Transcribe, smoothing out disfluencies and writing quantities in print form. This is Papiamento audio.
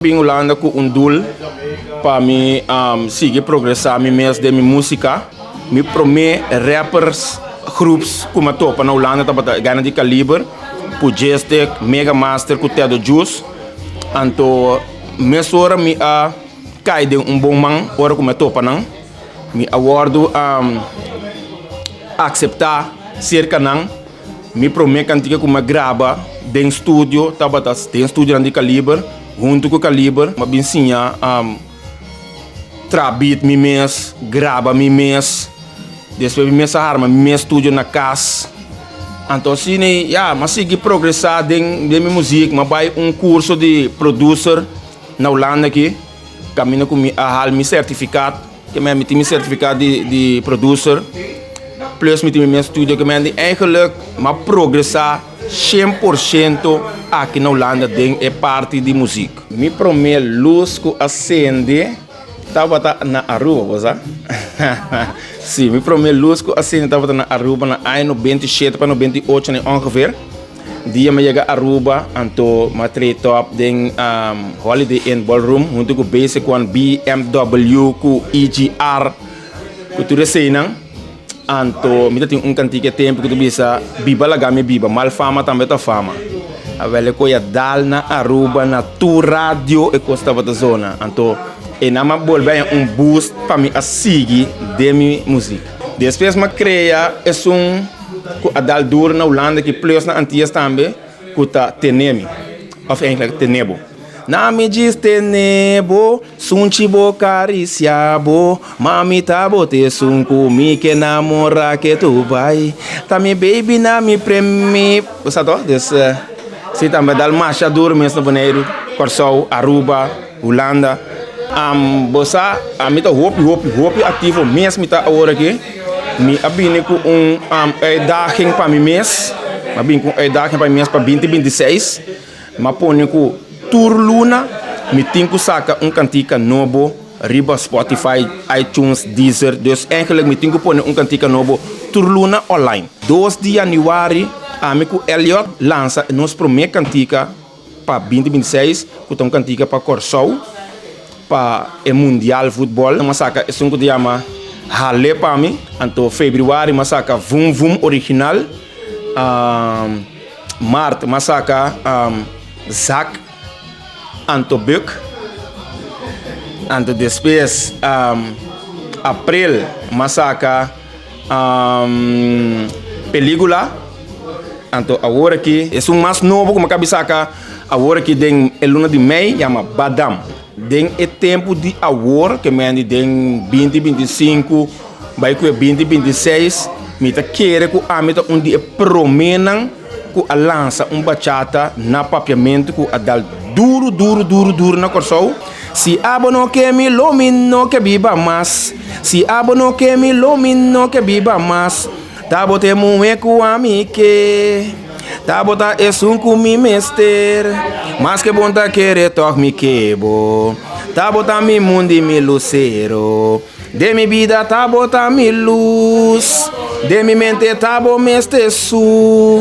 Bin Hulanda ku un doel pa mi sigui progresá mi mes den mi músika. Mi promé rappers groups ku mi a topa na Hulanda tabata gana di Kaliber, Pujestic, Mega Master ku Tedo Juice. Anto mesora mi a kai den un bon man ora ku mi a topa nan. Mi a wòrdu akseptá serka nan. Mi promé kantika ku mi a graba den studio tabata den studionan di Kaliber, huntu ku Kaliber. Mi a bin siña traha beat mi mes, graba mi mes. Despues mi mes a harma mi mes studio na kas. Anto asina ya, mi a sigui progresá den den mi muzik. Mi a bai un kurso di producer na Hulanda aki, kaminda ku mi a hal mi sertifikat. Ke men mi tin mi sertifikat di di producer plus mi tin mi mes studio ke men di eigenlijk m'a progresa 100% aki na Hulanda den e parti di muziek. Mi prome lus ku a sende tabata na Aruba, bo sa? Si, mi prome lus ku a sende tabata na Aruba na aña 97 pa 98 na ongeveer. Dia mi yega Aruba, anto mi a tree top den Holiday Inn Ballroom hunto ku Basic One, BMW ku EGR ku tur eseinan. Anto mi ta tin un kantika e tempu ku ta bisa biba laga mi biba, mal fama tambe ta fama. Awel e koe a dal na Aruba na tur radio e kos tabata zona. Anto e nan a bolbe haña un boost pa mi a sigui den mi muzik. Despues mi a krea esun. Ku a dal duro na Hulanda ki plus na Antillas tambe ku ta tene mi of eigenlijk tene bo. Na mi djis tene bo, sunchi bo karisia bo, ma mi ta bo ta esun ku mi ke namora ke tu bai ta mi baby na mi premi. Bo sa toh? Dus si tambe a dal masha duro mes na Boneiru, Kòrsou, Aruba, Hulanda. Bo sa ami ta hopi hopi hopi aktivo mes mi ta awor aki. Mi a bini ku un uitdaging pa mi mes, mi a bini ku un uitdaging pa mi mes pa 2026. Mi a pone ku tur luna mi tin ku saka un kantika nobo riba Spotify, iTunes, Deezer. Dus eigenlijk mi tin ku pone un kantika nobo tur luna online. 2 di yanüari ami ku Elliot lansa nos promé kantika pa 2026 ku ta un kantika pa Kòrsou. Pa e mundial futbol mi a saka esun ku ta yama Hale pa mi. Anto februari mi a saka Vum Vum original. Mart mi a saka Zak Anto Buk. Anto despues april mi a saka Peligula. Anto awor aki esun mas nobo ku mi a kabi saka awor aki den e luna di mei yama Badam. Den e tempu di awor ke mendi den 2025 bai ku e 2026 mi ta kere ku ami ta un di e proménan ku a lansa un bachata na papiamentu ku a dal duru duru duru duru na Kòrsou. Si abo no ke mi lo mi no ke biba mas. Si abo no ke mi lo mi no ke biba mas. Ta bo ta e muhé ku ami ke. Ta bo ta esun ku mi mester. Maske bon ta kere tòg mi ke bo. Ta bo ta mi mundu i mi lusero. Den mi bida ta bo ta mi lus. Den mi mente ta bo mester su.